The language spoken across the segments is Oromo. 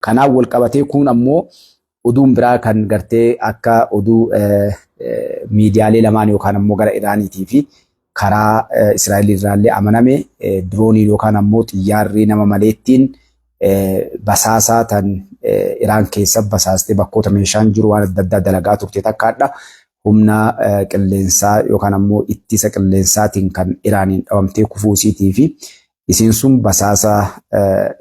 Kanaan wal qabatee kun ammoo oduun biraa kan gartee akka oduu miidiyaalee lamaan yookaan ammoo gara Iraaniitii fi karaa Israa'el irraallee amaname, diroonii yookaan ammoo xiyyaarri nama maleettiin basaasaa tan Iraan keessa basaastee bakkoota meeshaan jiru waan adda addaa dalagaa turte takkaadha. Humna qilleensaa yookaan ammoo ittisa qilleensaatiin kan Iraaniin dhawamtee kufuu isiitii fi isiin sun basaasa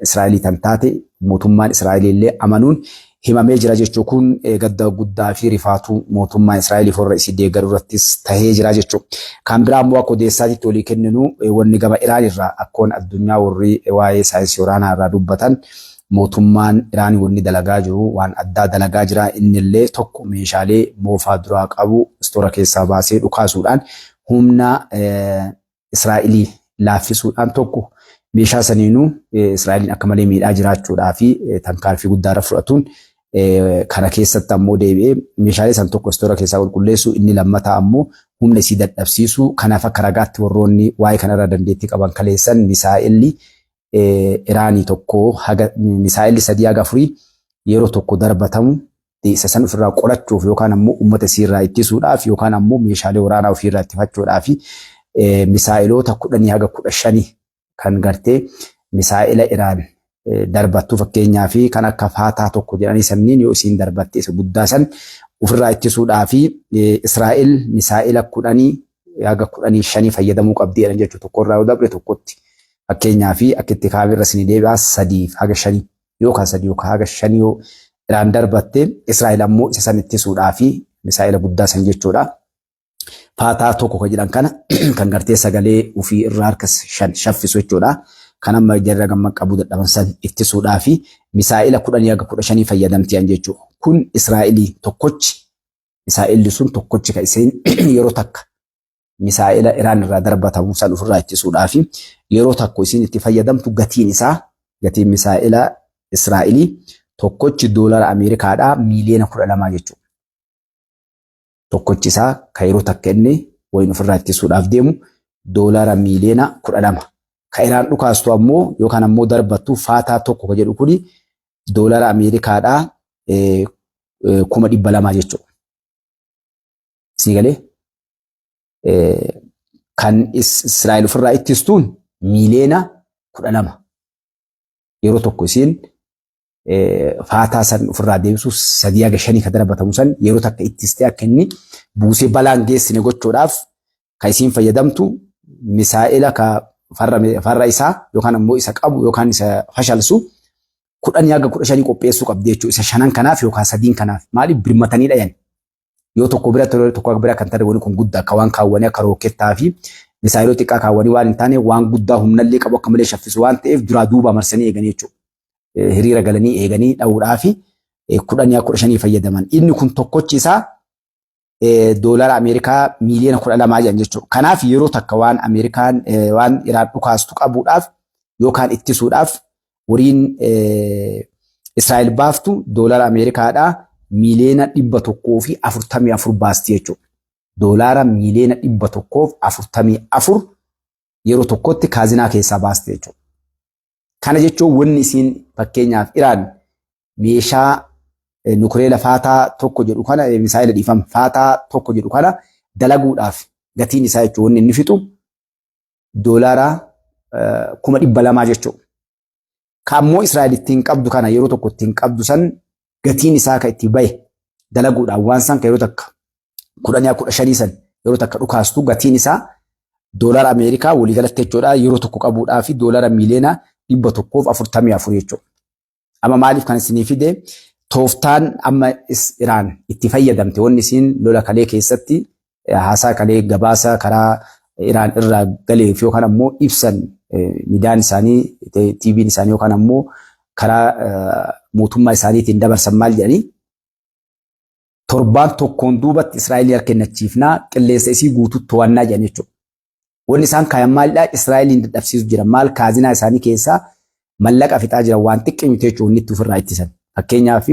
Israa'elii kan taate mootummaan Israa'elii illee amanuun himamee jira jechuu. Kun gadda guddaa fi rifaatuu mootummaan Israa'elii warra isii deeggaru irrattis tahee jira jechuu. Kan biraa ammoo akka odeessaatitti walii kenninu, wanni gama Iraan irraa akkoon addunyaa warri waa'ee saayinsii waraanaa irraa dubbatan, mootummaan Iraanii wanni dalagaa jiru waan addaa dalagaa jira. Innillee tokko meeshaalee moofaa duraa qabu istoora keessaa baasee dhukaasuudhaan humna Israa'elii laaffisuudhaan, tokko meeshaa saniinuu Israa'eliin akka malee miidhaa jiraachuudhaa fi tarkaanfii guddaa irra fudhatuun, kana keessatti ammoo deebi'ee meeshaalee san tokko istoora keessaa qulqulleessuu, inni lammataa ammoo humna isii dadhabsiisuu. Kanaaf akka ragaatti warroonni waa'ee kanarra dandeettii qaban kaleessan misaa'elli Iraanii tokko haga misaa'elli sadii haga afurii yeroo tokko darbatamu isa san ofirraa qolachuuf yookaan ammoo uummata isiirraa ittisuudhaaf yookaan ammoo meeshaalee waraanaa ofiirraa ittifachuudhaaf misaa'iloota 10 haga 15 kan gartee misaa'ila Iraan darbattu, fakkeenyaa fi kan akka Faataa 1 jedhanii sanniin, yoo isiin darbatte isa guddaa san ofirraa ittisuudhaa fi Israa'el misaa'ila 10 haga 15 fayyadamuu qabdi jedhan jechuudha. Tokkorraa yoo dabre tokkotti, fakkeenyaa fi akka itti kaa'ame irra isinii deebi'aa, sadii haga shanii yookaan sadii yookaan haga shanii yoo Iraan darbatte, Israa'el ammoo isa san ittisuudhaa fi misaa'ila guddaa san jechuudha. Faataa 1 kan jedhan kana kan gartee sagalee ofii irraa harka shan shaffisu jechuudha. Kan amma jarra gamma qabuu dadhaban san ittisuudhaa fi misaa'ila 10 haga 15 fayyadamti jechuudha. Kun Israa'elii tokkochi, misaa'illi sun tokkochi kan isheen yeroo takka misaa'ila Iraan irraa darbatamu san ofirraa ittisuudhaa fi yeroo tokko isiin itti fayyadamtu, gatiin isaa, gatiin misaa'ila Israa'elii tokkochi doolara Ameerikaadhaa miiliyoona 12 jechuudha. Tokkochi isaa kan yeroo takka inni wayin ofirraa ittisuudhaaf deemu doolara miiliyoona 12. Kan Iraan dhukaastu ammoo yookaan ammoo darbattu Faataa 1 kan jedhu kuni doolara Ameerikaadhaa 200,000 jechuudha. Sii galee? Kan Israa'el ofirraa ittistuun miiliyoona 12. Yeroo tokko isiin Faataa san ofirraa deebisuuf sadii haga shanii kan darbatamu san yeroo takka ittistee akka inni buusee balaan geessine gochuudhaaf kan isiin fayyadamtu misaa'ila ka farra isaa yookaan ammoo isa qabu yookaan isa fashalsu 10 haga 15 qopheessuu qabdi jechuudha. Isa shanan kanaaf yookaan sadiin kanaaf maaliif birmatanii dhayan? Yoo tokko bira ture, tokko bira kan tare, wanni kun guddaa akka waan kaawwanii akka rookettaa fi misaayiloo xiqqaa kaawwanii waan hin taane, waan guddaa humnallee qabu akka malee shaffisu waan ta'eef duraa duuba marsanii eeganii jechuudha. Hiriira galanii eeganii dha'uudhaa fi 10 15 fayyadaman. Inni kun tokkochi isaa doolara Ameerikaa miiliyoona 12 jedhan jechuudha. Kanaaf yeroo takka waan Ameerikaan waan Iraan dhukaastu qabuudhaaf yookaan ittisuudhaaf horiin Israa'el baaftu doolara Ameerikaadhaa miiliyoona 144 baasti jechuudha. Doolara miiliyoona 144 yeroo tokkotti kaazinaa keessaa baasti jechuudha. Kana jechuun wanni isiin fakkeenyaaf Iraan meeshaa nukuleela Faataa 1 jedhu kana, misaa'ila, dhiifama, Faataa 1 jedhu kana dalaguudhaaf gatiin isaa jechuun wanni inni fixu doolara 200,000 jechuudha. Ka ammoo Israa'el ittiin qabdu kana yeroo tokko ittiin qabdu san gatiin isaa kan itti bahe dalaguudhaan waan san kan yeroo takka 10 15 san yeroo takka dhukaastu gatiin isaa doolara Ameerikaa waliigalatti jechuudha yeroo tokko qabuudhaa fi doolara miiliyoona 144 jechuudha. Amma maaliif kan isinii fide? Tooftaan amma Iraan itti fayyadamte, wanni isiin lola kalee keessatti haasaa kalee gabaasa karaa Iraan irraa galeef yookaan ammoo ibsan miidiyaan isaanii, TV'n isaanii yookaan ammoo karaa mootummaa isaaniitiin dabarsan maal jedhanii, torbaan tokkoon duubatti Israa'elii harka kennachiifnaa, qilleensa isii guutuu to'annaa jedhan jechuudha. Wanni isaan kaayan maalidhaa? Israa'eliin dadhabsiisu jira. Maal, kaazinaa isaanii keessaa mallaqa fixaa jiran, waan xiqqii miti jechuudha wanni itti ofirraa ittisan. Fakkeenyaaf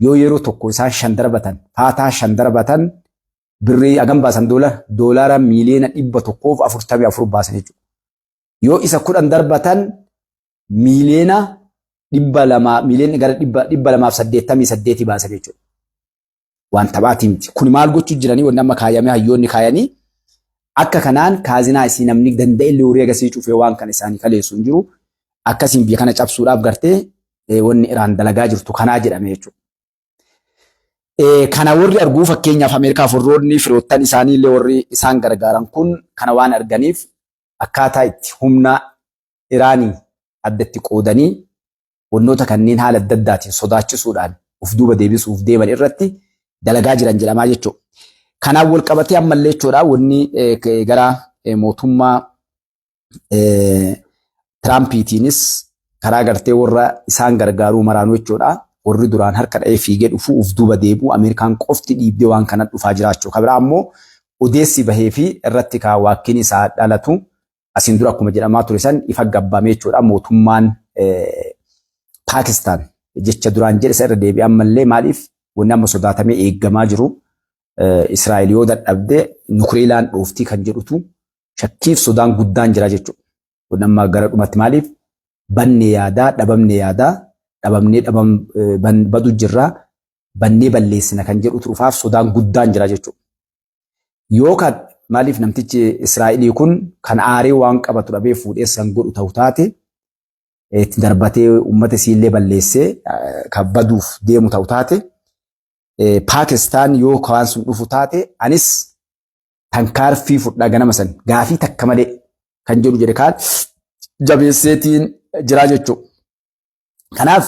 yoo yeroo tokko isaan shan darbatan, Faataa shan darbatan, birrii hagam baasan? Doolaara miiliyoona 144 baasan jechuudha. Yoo isa 10 darbatan miiliyoona 200 miiliyoona gara 288 baasan jechuudha. Waan taphaatii miti. Kun maal gochuu jiranii wanni amma kaayamee hayyoonni kaayanii akka kanaan kaazinaa isii namni danda'e illee horii agasii cufee waan kana isaanii kaleessu hin jiru. Akkasiin biyya kana cabsuudhaaf gartee wanni Iraan dalagaa jirtu kanaa jedhame jechuudha. Kana warri arguu fakkeenyaaf Ameerikaaf warroonni firoottan isaanii illee warri isaan gargaaran kun kana waan arganiif akkaataa itti humna Iraanii addatti qoodanii wannoota kanneen haala adda addaatiin sodaachisuudhaan of duuba deebisuuf deeman irratti dalagaa jiran jedhamaa jechuudha. Kanaan wal qabatee ammallee jechuudha wanni gara mootummaa Tiraampiitiinis karaa gartee warra isaan gargaaruu maraanuu jechuudha. Warri duraan harka dha'ee fiigee dhufuu of duuba deebi'u Ameerikaan qofti dhiibdee waan kana dhufaa jiraachuu. Kan biraa ammoo odeessi bahee fi irratti kaa waakkiin isaa dhalatu asiin dura akkuma jedhamaa ture san ifa gabbamee jechuudha. Mootummaan Paakistaan jecha duraan jedhe isa irra deebi'ee ammallee maaliif wanni amma sodaatamee eeggamaa jiru Israa'el yoo dadhabde nukiriilaan dhooftii kan jedhutu shakkiif sodaan guddaan jira jechuudha. Kun amma gara dhumatti maaliif banne yaadaa dhabamne yaadaa dhabamnee dhabam badu jirra bannee balleessina kan jedhutu dhufaaf sodaan guddaan jira jechuudha. Yoo kan maaliif namtichi Israa'elii kun kan aaree waan qabatu dhabee fuudhee san godhu ta'u taate itti darbatee uummata isiillee balleessee kan baduuf deemu ta'u taate Paakistaan yoo waan sun dhufu taate anis tankaarfii fudhaa ganama san gaafii takka malee kan jedhu jedhe kaan jabeesseetiin jiraa jechuudha. Kanaaf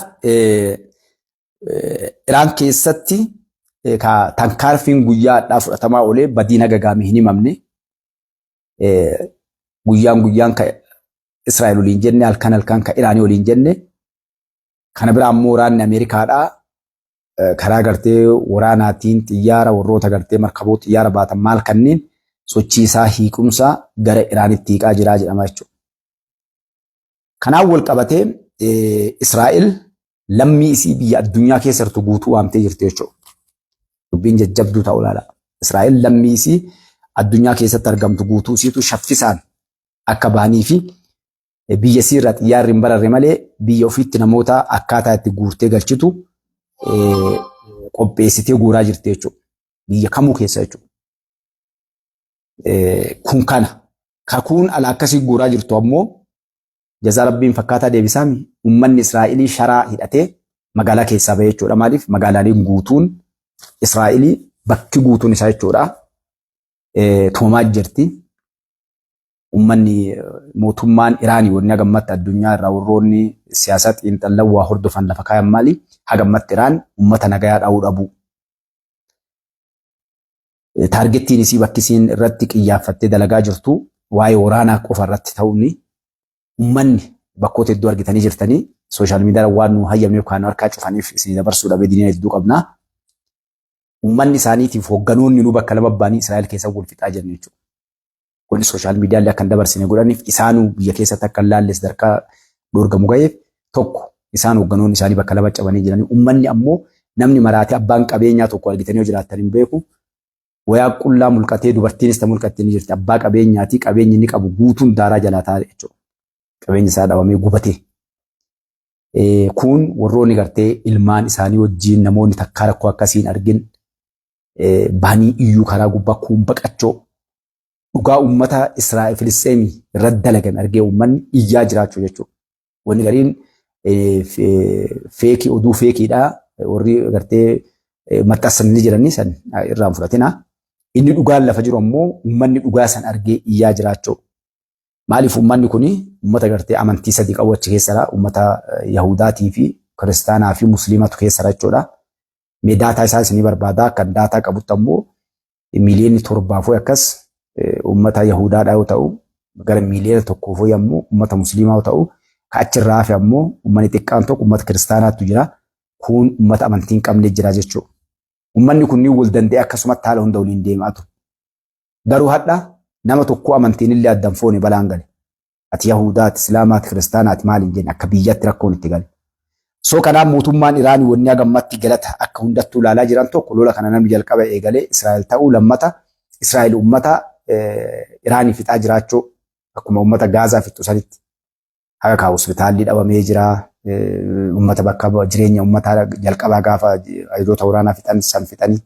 Iraan keessatti tankaarfiin guyyaa hadhaa fudhatamaa oolee badiin haga gaame hin himamne. Guyyaan guyyaan ka Israa'el waliin jenne halkan halkan ka Iraanii waliin jenne kana biraa ammoo waraanni Ameerikaadhaa karaa gartee waraanaatiin xiyyaara warroota gartee markaboota xiyyaara baatan maal kanneen sochii isaa hiiqumsaa gara Iraanitti hiiqaa jiraa jedhama jechuudha. Kanaan wal qabatee Israa'el lammii isii biyya addunyaa keessa jirtu guutuu waamtee jirti jechuudha. Dubbiin jajjabduu ta'uu ilaala. Israa'el lammii isii addunyaa keessatti argamtu guutuu isiitu shaffisaan akka bahanii fi biyya isii irraa xiyyaarri hin bararre malee biyya ofiitti namoota akkaataa itti guurtee galchitu qopheessitee guuraa jirti jechuudha. Biyya kamuu keessa jechuudha. Kun kana. Kakuun ala akkasii guuraa jirtu ammoo jazaa rabbiin fakkaataa deebisaami uummanni Israa'elii sharaa hidhatee magaalaa keessaa bahee jechuudha. Maaliif magaalaaleen guutuun Israa'elii bakki guutuun isaa jechuudha. Tumamaa jirti. Uummanni mootummaan Iraanii wanni hagammatti addunyaa irraa warroonni siyaasaa xiinxallan waa hordofan lafa kaayan maali? Hagammatti Iraan uummata nagayaa dha'uu dhabuu. Taargettiin isii bakki isiin irratti qiyyaaffattee dalagaa jirtu waa'ee waraanaa qofa irratti ta'uun uummanni bakkoota hedduu argitanii jirtanii sooshaal miidiyaa waan nu hayyamneef kan harkaa cufaniif isinii dabarsuu dhabee diniina hedduu qabna. Uummanni isaaniitiif hoogganoonni nu bakka lama ba'anii Israa'el keessa wal fixaa jiran jechuudha. Kun sooshaal miidiyaalee akka hin dabarsine godhaniif isaanuu biyya keessatti akka hin laalle sadarkaa dhoorgamu gaheef tokko isaan hoogganoonni isaanii bakka lama cabanii jiranii uummanni ammoo namni maraatee abbaan qabeenyaa tokko argitanii yoo jiraattan hin beeku. Wayaa qullaa mulqatee dubartiinis ta mulqattee ni jirti. Abbaa qabeenyaatii qabeenyi inni qabu guutuun daaraa jalaa ta'a jechuudha. Qabeenyi isaa dhabamee gubatee. Kun warroonni gartee ilmaan isaanii wajjin namoonni takkaa rakkoo akkasii hin argin bahanii iyyuu karaa gubbaa kuun baqachoo dhugaa uummata Israa'el Filisxeemii irratti dalagame argee uummanni iyyaa jiraachuu jechuudha. Wanni gariin feekii oduu feekiidha warri gartee maxxansan ni jiranii san irraan fudhatina. Inni dhugaan lafa jiru ammoo uummanni dhugaa san argee iyyaa jiraachuu. Maaliif uummanni kun uummata gartee amantii sadii qabu achi keessadha. Uummata Yahudaatii fi Kiristaanaa fi Musliimatu keessadha jechuudha. Mee daataa isaa isinii barbaada. Kan daataa qabutti ammoo miiliyoonni torbaafuu akkas uummata Yahudaadhaa yoo ta'u, gara miiliyoona tokkoofuu ammoo uummata Musliimaa yoo ta'u, kan achirraa hafe ammoo uummanni xiqqaan tokko uummata Kiristaanaatu jira. Kun uummata amantii hin qabne jira jechuudha. Uummanni kunniin wal danda'ee akkasumatti haala hunda waliin deemaa ture. Garuu hadha nama tokkoo amantiin illee addan foone balaan gale. Ati Yahudaati, Islaamaati, Kiristaanaati maal hin jenne akka biyyatti rakkoon itti gale. So kanaaf mootummaan Iraanii wanni hagammatti galata akka hundattuu ilaalaa jiran tokko lola kana namni jalqaba eegalee Israa'el ta'uu lammata Israa'el uummata Iraanii fixaa jiraachuu akkuma uummata Gaazaa fixxu sanitti haga kaa hospitaalli dhabamee jira. Uummata bakka jireenya uummataa jalqabaa gaafa ajajoota waraanaa fixan san fixanii.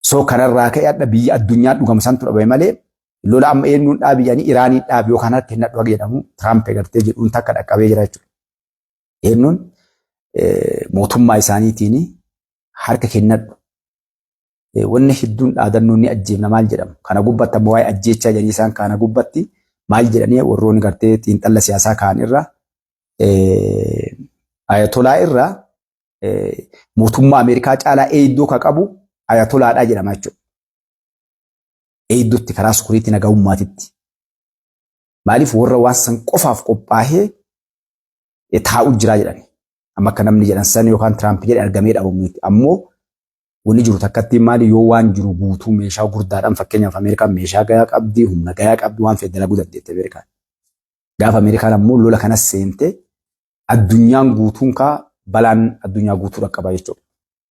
So kanarraa ka'e adda biyya addunyaa dhugama santu dhabame malee lola amma eenyuun dhaabi jedhanii Iraanii dhaabi yookaan harka hin dhadhu jedhamu Tiraamp gartee jedhuun takka dhaqqabee jira jechuudha. Eenyuun mootummaa isaaniitiin harka kennadhu. Wanni hedduun dhaadannoon ni ajjeefna maal jedhamu. Kana gubbatti ammoo waa'ee ajjeechaa jedhanii isaan kana gubbatti maal jedhanii warroonni gartee xiinxalla siyaasaa kaan irra Ayatolaa irra mootummaa Ameerikaa caalaa eeddoo ka qabu Ayatolaadhaa jedhama jechuudha. Eeddootti karaa sukuriitti nagahummaatitti. Maaliif warra waan san qofaaf qophaa'ee taa'u jiraa jedhani. Amma akka namni jedhan san yookaan Tiraamp jedhe argamee dhabamu miti. Ammoo wanni jiru takkatti maali yoo waan jiru guutuu meeshaa gurdaadhaan, fakkeenyaaf Ameerikaan meeshaa gayaa qabdi, humna gayaa qabdi, waan fedhe dalaguu dandeetti Ameerikaan. Gaafa Ameerikaan ammoo lola kanas seente addunyaan guutuun kaa balaan addunyaa guutuu dhaqqaba jechuudha.